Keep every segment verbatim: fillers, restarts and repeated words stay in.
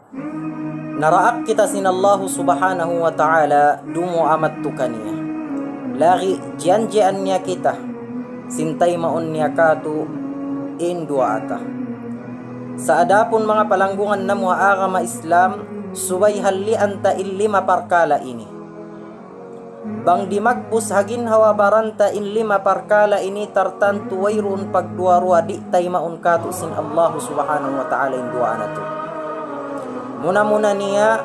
Naraak kita sin Allahu Subhanahu wa Ta'ala dumuwaa madtu kaniya. Lagi' jiyanjian niya kita sin taymaun niya katu' in duwaa ta. Sa' adapun manga palanggungan namu' ha agama Islam, subay hallian ta in lima parkala' ini. Bang di' magbus ha ginhawa-baran ta in lima parkala' ini, tartantu wayruun pagduwa-ruwa, di' taymaun katu' sin Allahu Subhanahu wa Ta'ala in duwaa natu'. Muna-muna niya,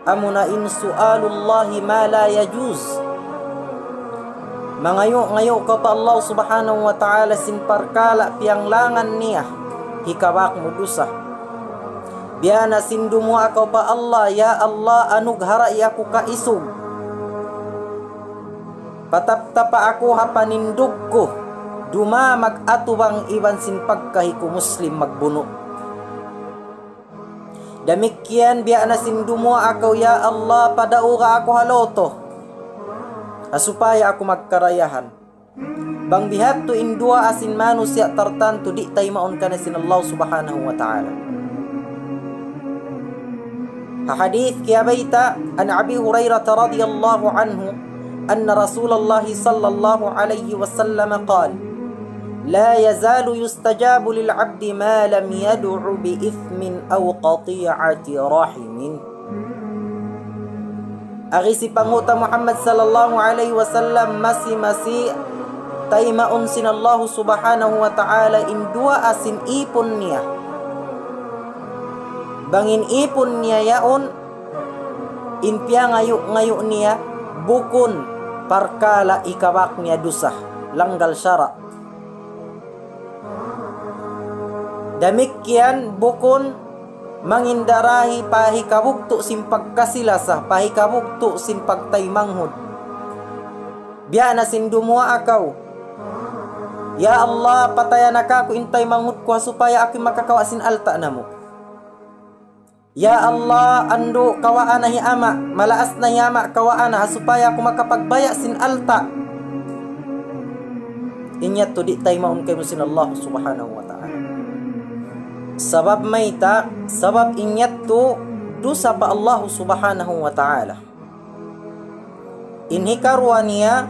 amuna in سؤال الله ما لا يجوز. Mangayu'-ngayu' kaw pa Allah Subhanahu wa Ta'ala sin parkala' piyanglangan niya, hikabak mu dusa. Biya' na sin dumuwaa kaw pa Allah, "Ya Allah, anugharahi aku kaisug. Pataptapa aku ha panindug ku, dumā mag-atubang iban sin pagkahi ku Muslim magbunu'." Damikkiyan biya' na sin dumuwaa kaw, "Ya Allah, padauga aku ha loto, ha supaya aku magkarayahan." Bang bihadtu in duwaa sin manusiya', tartantu di' taymaun kaniya sin Allah Subhanahu wa Ta'ala. Ha hadith kiyabayta' عن أبي هريرة رضي الله عنه أن رسول الله صلى الله عليه وسلم قال: لا يزال يستجاب للعبد ما لم يدع بإثم أو قطيعة رحم. Agi sin panghu' ta Muhammad sallallahu alayhi wasallam, masi-masi taymaun sin Allahu Subhanahu wa Ta'ala in duwaa sin ipun niya. Bang in ipun niya yaun, in piyangayu'-ngayu' niya, bukun parkala' hikabak niya dusa, langgal sara'. Damikkiyan bukun mangindarahi pa hikabugtu' sin pagkasi-lasa, pa hikabugtu' sin pagtaymanghud. Biya' na sin dumuwaa kaw, "Ya Allah, patayana kaku' in taymanghud ku ha supaya aku makakawa' sin alta' namu'. Ya Allah, andu' kawaa na hi ama', malaas na hi ama' kawaa na ha supaya aku makapagbaya' sin alta'." In yadtu di' taymaun kaymu sin Allah Subhanahu wa Ta'ala. Sabab mayta', sabab in yadtu dusa pa Allah Subhanahu wa Ta'ala. In hikaruwa niya,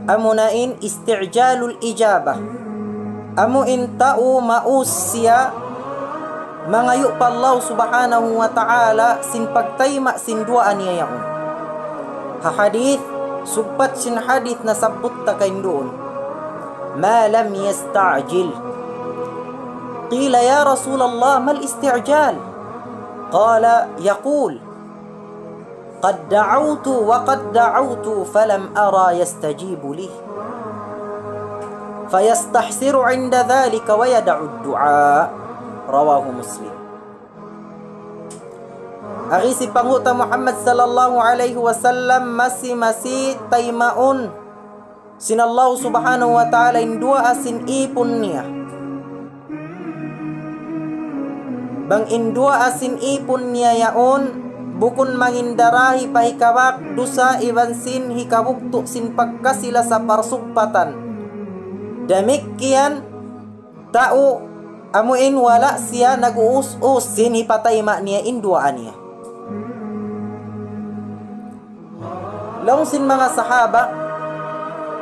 amuna in استعجال الإجابة. Amu in tau maus siya mangayu' pa Allah Subhanahu wa Ta'ala sin pagtayma' sin duwaa niya yaun. Ha hadith, sugpat sin hadith nasabbut ta kaina duun. ما لم يستعجل. قيل: يا رسول الله، ما الاستعجال؟ قال: يقول: قد دعوت وقد دعوت فلم أر يستجيب لي، فيستحسر عند ذلك ويدع الدعاء. رواه مسلم. Agi sin panghu' ta Muhammad sallallahu alayhi wasallam, masi-masi taymaun sin Allah Subhanahu wa Ta'ala in duwaa sin ipun niya. Bang in duwaa sin ipun niya yaun, bukun mangindarahi pa hikabak dusa iban sin hikabugtu' sin pagkasi-lasa parsugpatan. Damikkiyan tau amu in wala' siya nag-uus-us sin hipatayma' niya in duwaa niya. Laung sin manga sahaba,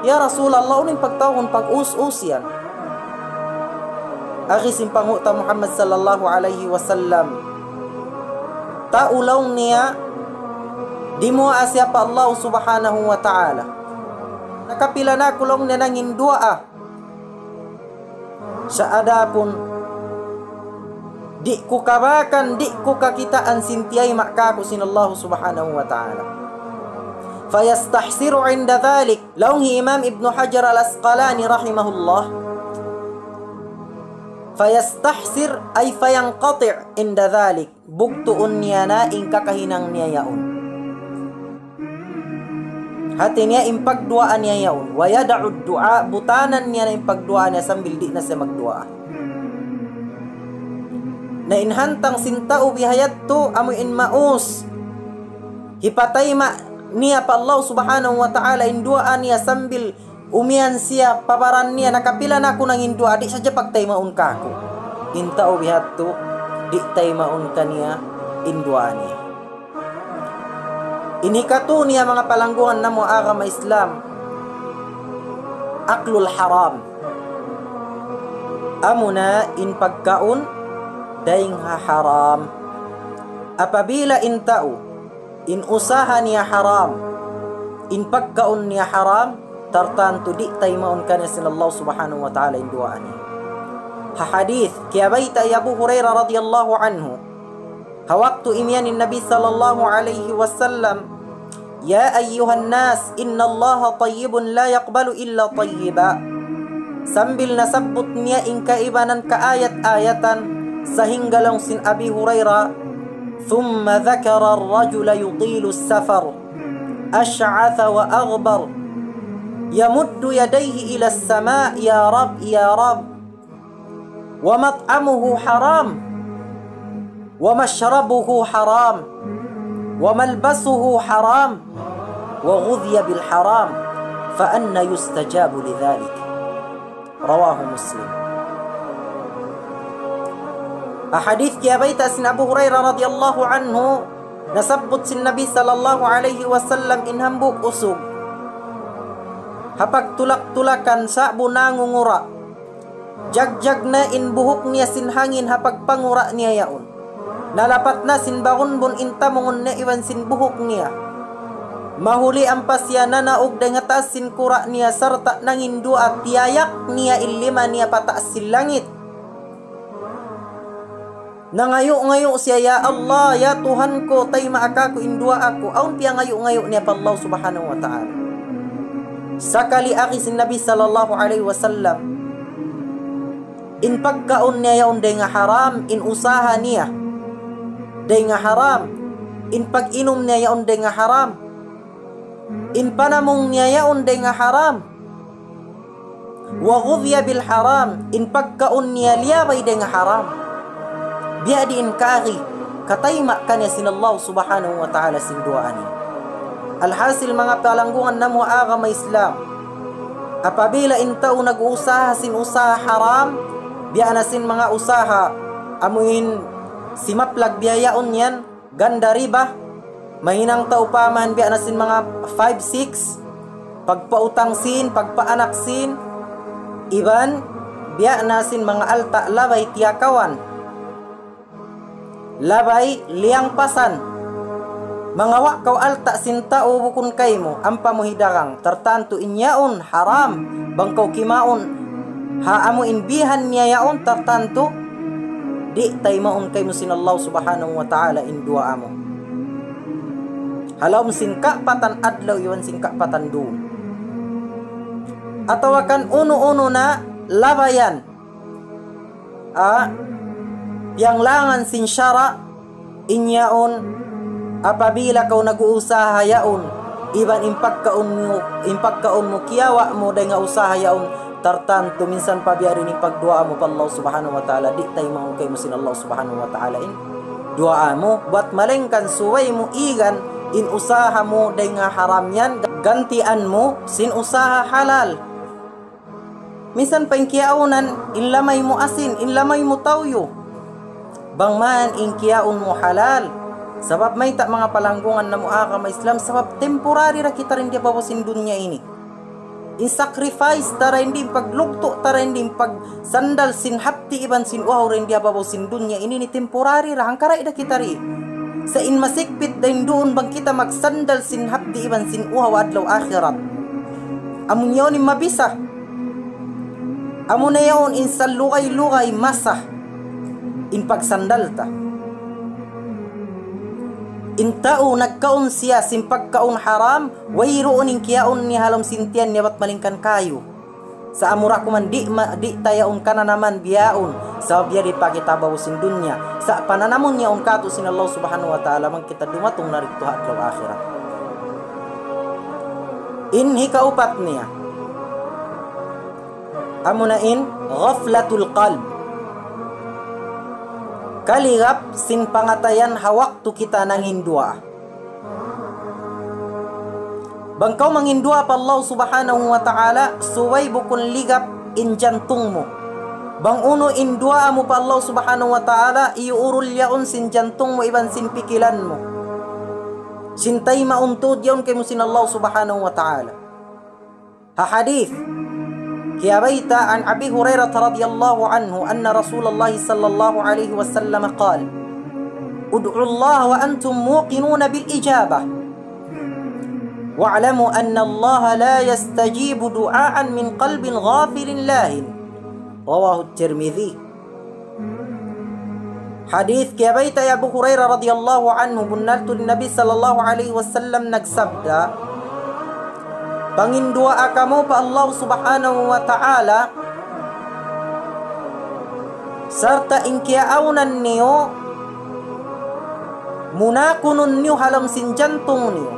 "Ya Rasulullah, unu in pagtawagun pag-us-us yan?" Agi sin panghu' ta Muhammad sallallahu alayhi wasallam, tau laung niya, dimuwaa siya pa Allah Subhanahu wa Ta'ala. Nakapila na aku laung niya nanginduwaa. Sa' adapun di' ku kabakan, di' ku kakitaan sin tiyayma' kaku' sin Allah Subhanahu wa Ta'ala. فيستحسر عند ذلك. Laung hi Imam Ibnu Hajar Al-Asqalani rahimahullah, فيستحسر أي فينقطع عند ذلك. Bugtuun niya na in kakahinang niya yaun. Hati niya in pagduwaa niya yaun. ويدع الدعاء, butanan niya na in pagduwaa niya sambil di' na siya magduwaa. Na in hantang sin tau bihayadtu amu in maus hipatayma' niya pa Allah Subhanahu wa Ta'ala in duwaa niya sambil umiyan siya pa baran niya, "Nakapila na aku nanginduwaa, di' sadja pagtaymaun kaku'." In tau bihadtu, di' taymaun kaniya in duwaa niya. In hikatu niya manga palanggungan namu' agama Islam, aklul haram. Amuna in pagkaun dayn ha haram. Apabila in tau, in usaha niya haram, in pagkaun niya haram, tartantu di' taymaun kaniya sin Allah Subhanahu wa Ta'ala in duwaa niya. Ha hadith, kiyabayta' hi Abu Hurairah radiyallahu anhu, ha waktu imiyan in Nabi sallallahu alayhi wasallam, يا أيها الناس إن الله طيب لا يقبل إلا طيبا. Sambil nasabbut niya in kaibanan kaayat-ayatan, sahingga laung sin Abi Hurairah, ثم ذكر الرجل يطيل السفر أشعث وأغبر يمد يديه إلى السماء يا رب يا رب ومطعمه حرام ومشربه حرام وملبسه حرام وغذي بالحرام فأنى يستجاب لذلك. رواه مسلم. Ha hadith kiyabayta' sin Abu Hurairah radiyallahu anhu, nasabbut sin Nabi sallallahu alayhi wasallam in hambuuk usug ha pagtulak-tulakan sa'bu nangungura'. Jagjag na in buhuk niya sin hangin ha pagpangura' niya yaun. Nalapat na sin barunbun in tamungun niya iban sin buhuk niya. Mahuli ampa siya nanaug dayn ha taas sin kura' niya sarta' nanginduwaa, tiyayak niya in lima niya pataas sin langit. Nangayu'-ngayu' siya, "Ya Allah, ya Tuhan ku, tayma'a kaku' in duwaa ku." Awn piyangayu'-ngayu' niya pa Allah Subhanahu wa Ta'ala. Sakali agi sin Nabi sallallahu alayhi wasallam, in pagkaun niya yaun dayn ha haram, in usaha niya dayn ha haram, in pag-inum niya yaun dayn ha haram, in panamung niya yaun dayn ha haram. وغذي بالحرام, in pagkaun niya liyabay dayn ha haram. Biya' diin kari, katayma' kaniya sin Allah Subhanahu wa Ta'ala sin duwaa niya. Alhasil, manga palanggungan namu' agama Islam, apabila in tau nag-uusaha sin usaha haram, biya' na sin manga usaha amuin simaplag biya' yaun yan, ganda riba, mahinang tau paman biya' na sin manga five six, pagpautang sin, pagpaanak sin, iban biya' na sin manga alta' labay tiyakawan, labay liyangpasan. Mangawa' kaw alta' sin tau bukun kaymu, ampa mu hidarang, tartantu in yaun haram. Bang kaw kimaun ha amu in bihan niya yaun, tartantu di' taymaun kaymu sin Allah Subhanahu wa Ta'ala in duwaa mu ha lawm sin kapatan adlaw iban sin kapatan dum. Atawa kan unu-unu na labayan, a, piyanglangan sin sara', in yaun, apabila kaw nag-uusaha yaun, iban in pagkaun mu, in pagkaun mu, kiyawa' mu dayn ha usaha yaun, tartantu minsan pa biya' diin in pagduwaa mu pa Allah Subhanahu wa Ta'ala, di' taymaun kaymu sin Allah Subhanahu wa Ta'ala in duwaa mu, bat malayngkan subay mu igan in usaha mu dayn ha haram yan, gantian mu sin usaha halal. Minsan pa in kiyaunan, in lamay mu asin, in lamay mu tawyu. Bang man in kiyaun mu halal. Sabab mayta', manga palanggungan namu' agama Islam, sabab temporary da kita dayn di ha babaw sin dunya ini. In sacrifice ta dayn di, in paglugtu' ta dayn di, in pagsandal sin hapdi' iban sin uhaw dayn di ha babaw sin dunya ini, ini temporary da, hangkaray da kita di. Sa' in masigpit dayn duun bang kita magsandal sin hapdi' iban sin uhaw adlaw akhirat. Amu yaun in mabisa. Amu na yaun in salugay-lugay masa in pagsandal ta. In tau nagkaun siya sin pagkaun haram, wayruun in kiyaun niya ha lawm sin tiyan niya bat malayngkan kayu. Sa' amura kuman di' ma-, di' ta yaun kananaman bihaun, sabab yari pa kita ha babaw sin dunya. Sa' pananamun yaun katu' sin Allah Subhanahu wa Ta'ala bang kita dumatung na didtu ha adlaw akhirat. In hikaupat niya, amuna in ghaflatul qalb. Kaligap sin pangatayan ha waktu kita nanginduwaa. Bang kaw manginduwaa pa Allah Subhanahu wa Ta'ala, subay bukun ligap in jantung mu. Bang unu in duwaa mu pa Allah Subhanahu wa Ta'ala, iyuurul yaun sin jantung mu iban sin pikilan mu. Sin taymaun tuud yaun kaymu sin Allah Subhanahu wa Ta'ala. Ha hadith, kiyabayta' عن أبي هريرة رضي الله عنه أن رسول الله صلى الله عليه وسلم قال: ادعوا الله وأنتم موقنون بالإجابة، واعلموا أن الله لا يستجيب دعاء من قلب غافل لاه. رواه الترمذي. Hadith kiyabayta' hi Abu Hurairah radiyallahu anhu, bunnal tuud in Nabi sallallahu alayhi wasallam nagsabda, panginduwaa kamu pa Allah Subhanahu wa Ta'ala, sarta' in kiyaawnan niyu, munakunun niyu ha lawm sin jantung niyu.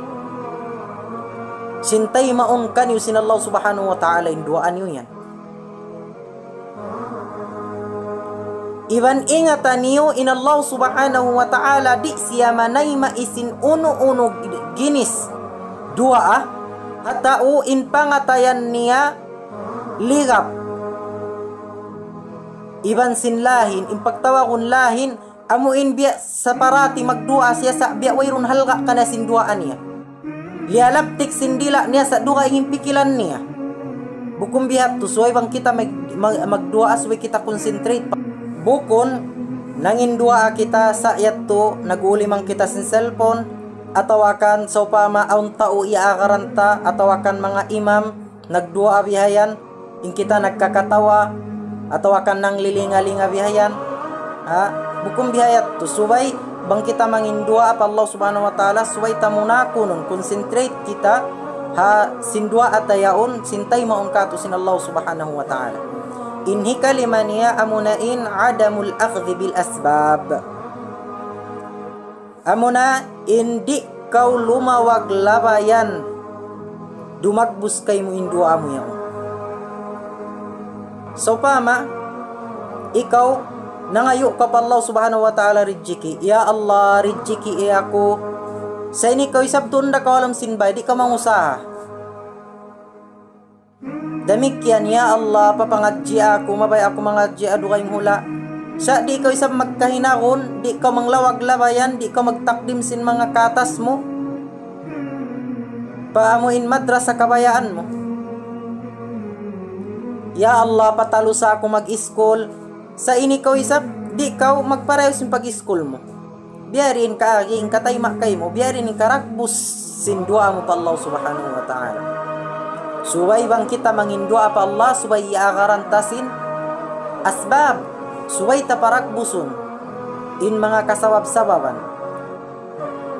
Sin taymaun kaniyu sin Allah Subhanahu wa Ta'ala in duwaa niyu yan. Iban ingata niyu in Allah Subhanahu wa Ta'ala di' siya manayma' sin unu-unu ginis duwaa ha tau in pangatayan niya ligap. Iban sin lahin, in pagtawagun lahin, amu in biya' sa parati magduwaa siya sa' biya' wayruun halga' kaniya sin duwaa niya. Liyalaptik sin dila' niya sa' dugaing in pikilan niya. Bukun biya' hādtu, subay bang kita mag-, mag-, magduwaa, subay kita concentrate pa. Bukun, nanginduwaa kita sa' yadtu, nag-ulimang kita sin cellphone, atawa kan sawpama awn tau iyaagaran ta, atawa kan manga imam, nagduwaa bihayan, in kita nagkakatawa, atawa kan nanglilinga-linga bihayan. Ha? Bukun biha yadtu, subay bang kita manginduwaa pa Allah Subhanahu wa Ta'ala, subay ta munakunun, concentrate kita ha sin duwaa ta yaun, sin taymaun katu' sin Allah Subhanahu wa Ta'ala. In hikalima niya amuna in عدم الأخذ بالأسباب. Amuna in di' kaw lumawag labayan, dumagbus kaymu in duwaa mu yaun. Sawpama, ikaw, nangayu' kaw pa Allah Subhanahu wa Ta'ala rijiki'. "Ya Allah, rijiki'i aku." Sa' ini kaw isab tunda kaw ha lawm sin bay, di' kaw mangusaha. Damikkiyan, "Ya Allah, papangadji' aku, mabaya' aku mangadji' ha dugaing hula'." Sa' di' kaw isab magkahinagun, di' kaw manglawag labayan, di' kaw magtakdim sin manga katas mu. Pa amu in madrasa kabayaan mu. "Ya Allah, patalusa aku mag-iskul." Sa' ini kaw isab, di' kaw magparayaw sin pag-iskul mu. Biya' diin in kaagi, in katayma' kaymu, biya' diin in karagbus sin duwaa mu pa Allah Subhanahu wa Ta'ala. Subay bang kita manginduwaa pa Allah, subay iyaagaran ta sin asbab, subay ta paragbusun in manga kasabab-sababan.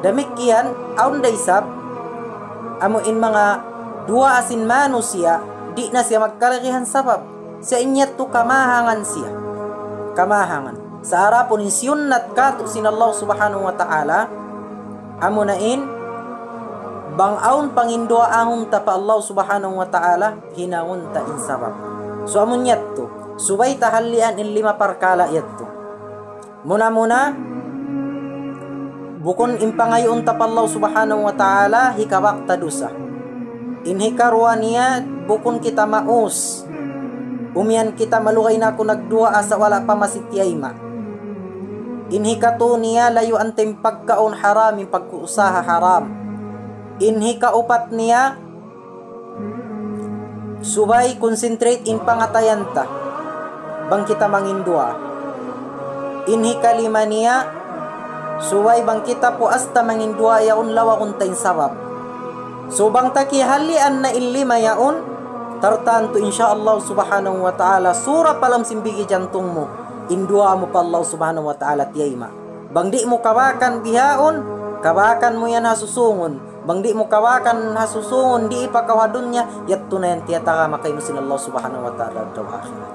Damikkiyan, awn da isab, amu in manga duwaa sin manusiya', di' na siya magkalagihan sabab. Sa' in yadtu kamahangan siya. Kamahangan. Sa' adapun in siyunnat katu' sin Allah Subhanahu wa Ta'ala, amuna in, bang awn panginduwaahun ta pa Allah Subhanahu wa Ta'ala, hinangun ta in sabab. So, amun yadtu, subay ta halian in lima parkala' yadtu. Muna-muna, bukun in pangayuun ta pa Allah Subhanahu wa Ta'ala, hikabak ta dusa. In hikaruwa niya, bukun kita maus. Umiyan kita malugay na aku nagduwaa sa' wala' pa masi tiyayma'. In hikatu niya, layuan ta in pagkaun haram, in pag-usaha haram. In hikaupat niya, subay concentrate in pangatayan ta bang kita manginduwaa. In hikalima niya, subay bang kita puas ta manginduwaa yaun lawagun ta in sabab. So bang ta kiyahalian na in lima yaun, tartantu insya Allah Subhanahu wa Ta'ala, sura pa lawm sin bigi jantung mu, in duwaa mu pa Allah Subhanahu wa Ta'ala tiyayma'. Bang di' mu kabakan bihaun, kabakan mu yan ha susungun. Bang di' mu kabakan ha susungun, di' pa kaw ha dunya, yadtu na yan tiyatagama kaymu sin Allah Subhanahu wa Ta'ala adlaw akhirat.